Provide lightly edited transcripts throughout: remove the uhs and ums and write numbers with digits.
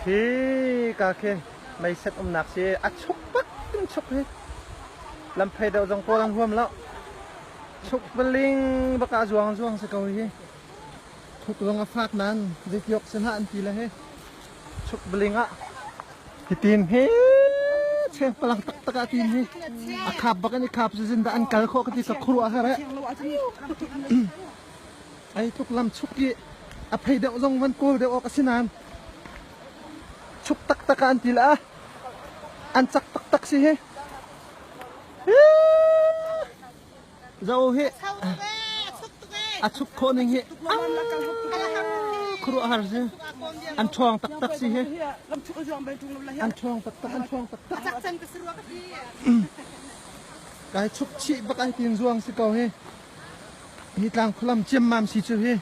Khi ka khi meiset umnak si a chuk bak in chuk hi. Lamphei deuh zong pawl an huam lo. Chuk paling bak ah zuang zuang si ko hi. Thuk zong a fak nan zeitiok si hlah an ti le hi. Chuk baling ah hitin hi cheng palang taktak ah tin hi a khap bak in i khap zin dah an kal khawh ka ti ka khuruah har eh. Ai tluk lam chuk i a phei deuh zong van kawl deuh awk a si nain chuk taktak ah an ti la an cak taktak si hi. Zo hi a chuk khawh ning hi khuaruahhar si. An ṭhawng taktak si hi. An ṭhawng taktak, an ṭhawng taktak. Kai chuk chih bak ai tin zuang si ko hi. Hi tlang khualam ciammam si cu hi.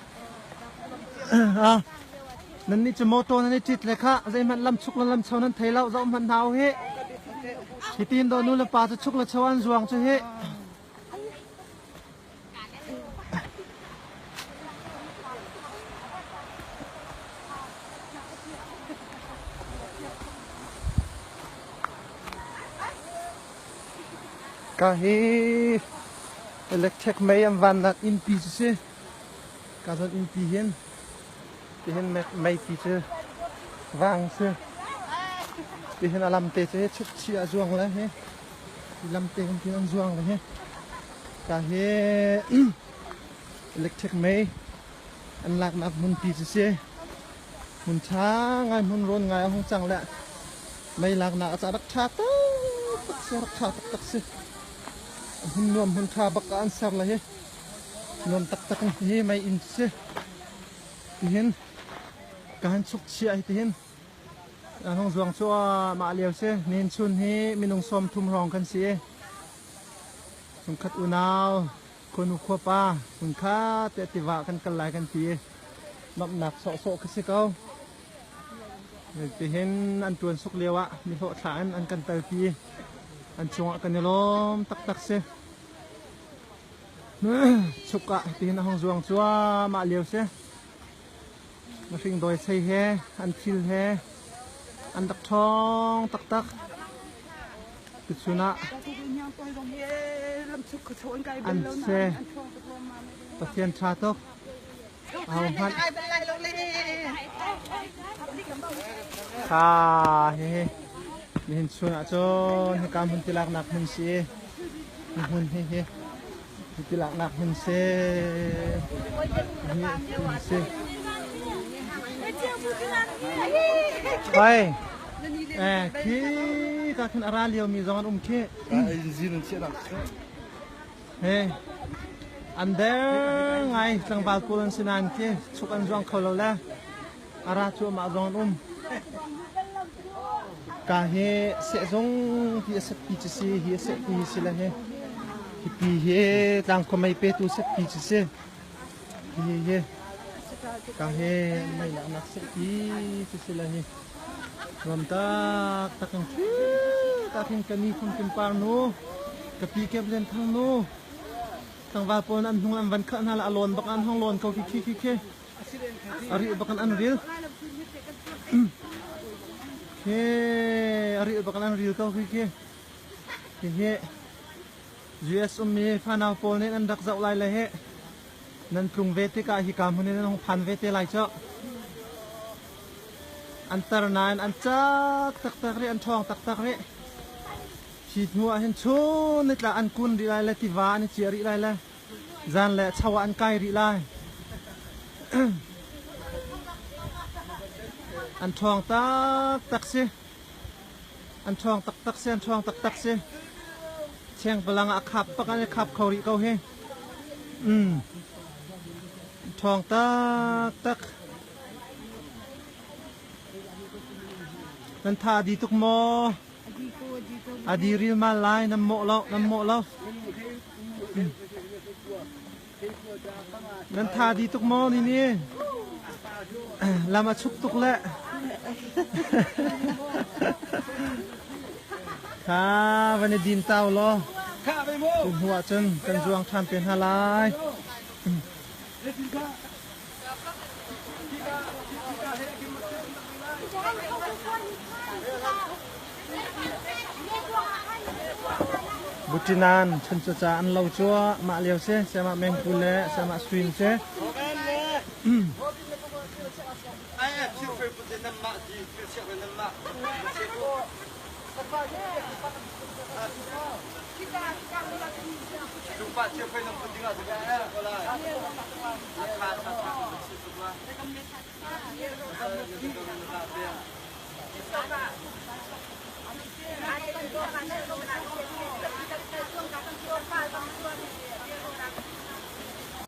Ah, nan nih cu motor nan i ṭit le kha zeihmanh lam chuk le lam cho nan thei lo zoh hmanh hna u hi. Hi tin do nu le pa cu chuk le cho an zuang cu hi. Ka hi electric mei an vannak innpi cu si. Ka zawn innpi hin tihin meipi cu vang si. Tihin a lam te cu chukchih ah zuang le hi lam te hin an zuang le hi. Ka hi electric mei an laknak hmunpi cu si. Hmun ṭha ngai hmun rawn ngai a hung cang le mei laknak a ca rak ṭha taktak si rak ṭha taktak si. Hmun nuam hmun ṭha bak ah an ser le hi nuam taktak in hi mei inn si. Tihin ka han chuk chia hi tihin a hung zuang cu mah lio si. Nin chun hi minung 30 hrawng kan si. Chungkhat unau khuanu khuapa hmunkhat te tiva kan kal lai kan ti. Nuamhnak sawhsawh khi si ko. Tihin an ṭuan suk lio ah mi hlawhthla in an kan telpi. An cungah kan i lawm taktak si. Chuk ah tihin a hung zuang cuahmah lio si. Mihring dawi chei he an thil he an rak ṭhawng taktak. Tuchun ah an se. Pathian ṭha tuk. Ahohmanh Kha hihi nihin chun ahcun hika hmun tilaknak hmun si hi hmun hi hi hi tilaknak hmun si hi hmun si Hoi eh khi ka khin a ra lio mi zong an um khi He an der ngai tlangval pawl an si nain khi chuk an zuang kho lo le a ra cuahmah zong an um. Ka hi sehzung hi a setpi cu si hi a setpi hi si le hi hi pi hi tlangkhua mei petu setpi cu si hi hi ka hi mei laknak setpi cu si le hi Nuam taktak in tak in ka ni Phungkim Par nu, ka pi Kep Lian Thang nu, tlangval pawl an hnung an van khah hna la a lawn bak an hong lawn ko khi khi khi khi. A ril bak an ril. Khi a ril bak an ril ko khi khi. Hi hi US ummi fanau pawl nih an rak zoh lai le hi nan tlung ve tikah hika hmun in nan hung phan ve te lai cu. An tar nain an cak taktak rih, an ṭhawng taktak rih. Hi hnu ah hin chun nitla an kun rih lai le tiva an i ciah rih lai le zan le cho ah an kai rih lai. An ṭhawng taktak si. An ṭhawng taktak si, an ṭhawng taktak si. Chengpalang ah a khap bak an i khap kho rih ko hi. Mm. Ṭhawng taktak. Nan tha a di tuk maw? A di rilmal lai, nan mawh lo, nan mawh lo. Nan tha di tuk maw ni ni? Lam a chuk tuk le. Kha van i din tau law. Tu hnu ah cun kan zuang ṭhan te hna lai. Butinan chuncha ca an lo cu mah lio si sayamah Mengpu le sayamah Swin si.